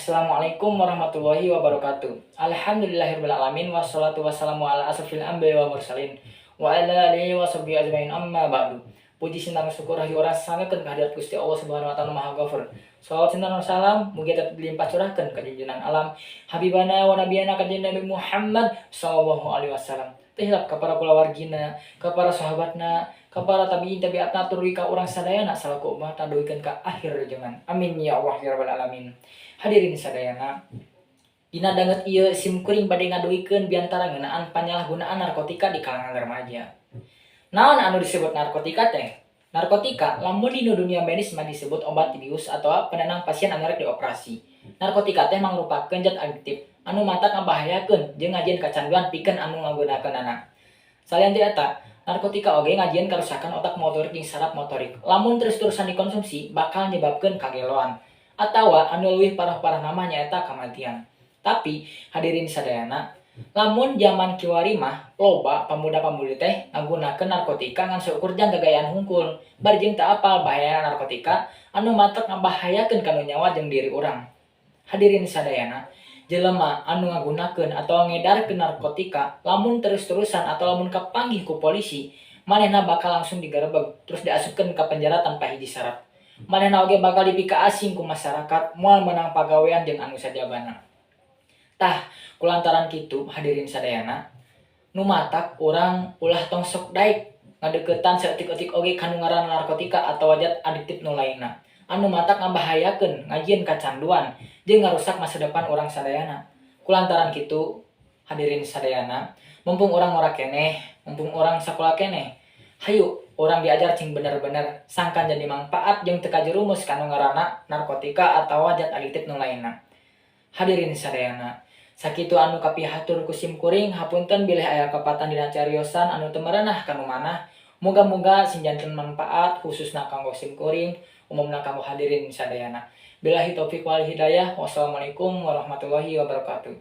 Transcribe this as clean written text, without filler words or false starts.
Assalamualaikum warahmatullahi wabarakatuh. Alhamdulillahirabbil alamin, wassalatu wassalamu ala asrofil anbiya wal mursalin wa ala alihi washabbihi ajmain, amma ba'du. Puji sintang syukur hayu urang sanggakeun kehadirat Gusti Allah Subhanahu wa Taala, Maha Ghafur. Salawat sintan salam mugi tetep dilimpah curahkeun ka junjungan alam, habibana wa nabiyana, kanjeng Nabi Muhammad sallallahu alaihi wasallam. Teu hilap ka para kulawargina, ka para sahabatna, ka para tabiin tabiatna, tuluy ka urang sadayana salaku umat dugi ka akhir zaman. Amin ya Allah ya rabbal alamin. Hadirin sadayana, dina danget ieu sim kuring bade ngadugikeun biantara ngeunaan panyalahgunaan narkotika di kalangan remaja. Naon anu disebut narkotika teh? Narkotika lamun di dunia medis mah disebut obat bius atau penenang pasien anu rek dioperasi. Narkotika teh mangrupakeun zat adiktif anu matak ngabahayakeun jeung ngajieun kacanduan pikeun anu ngagunakeunana. Salian ti eta, narkotika oge ngajieun karusakan otak motorik jeung saraf motorik. Lamun terus-terusan dikonsumsi, bakal nyebabkeun kageloan atawa anu leuwih parah-parahna mah nyaeta kamatian. Tapi hadirin sadayana, lamun zaman kiwari mah loba pamuda-pamudi teh ngagunakeun narkotika ngan saukur jang gagayaan hungkul, bari jeung teu apal bahayana narkotika anu matak ngabahayakeun kana nyawa jeung diri urang. Hadirin sadayana, jelema anu ngagunakeun atawa ngedarkeun narkotika lamun terus-terusan atau lamun kapanggih ku polisi, manehna bakal langsung digerebeg terus diasupkeun ka penjara tanpa hiji syarat. Manehna oge bakal dipikaasing ku masyarakat, moal meunang pagawean jeung anu sajabana. Tah, kulantaran kitu, hadirin sadayana, nu matak urang ulah tong sok daek ngadeukeutan saeutik-eutik oge kanu ngaranna narkotika atawa zat adiktif nu lainna anu matak ngabahayakeun, ngajieun kacanduan jeung ngarusak masa depan urang sadayana. Kulantaran kitu, hadirin sadayana, mumpung urang ngora keneh, mumpung urang sakola keneh, hayu urang diajar cing bener-bener sangkan jadi manfaat jeung teu kajerumus kanu ngaranna narkotika atawa zat adiktif nu lainna. Hadirin sadayana, sakitu anu kapihatur ku sim kuring. Hapunten bilih aya kalepatan dina cariosan anu teu merenah kanu manah. Muga-muga sing janten manfaat, khususna kanggo sim kuring, umumna kanggo hadirin sadayana. Billahi taufik wal hidayah, wassalamualaikum warahmatullahi wabarakatuh.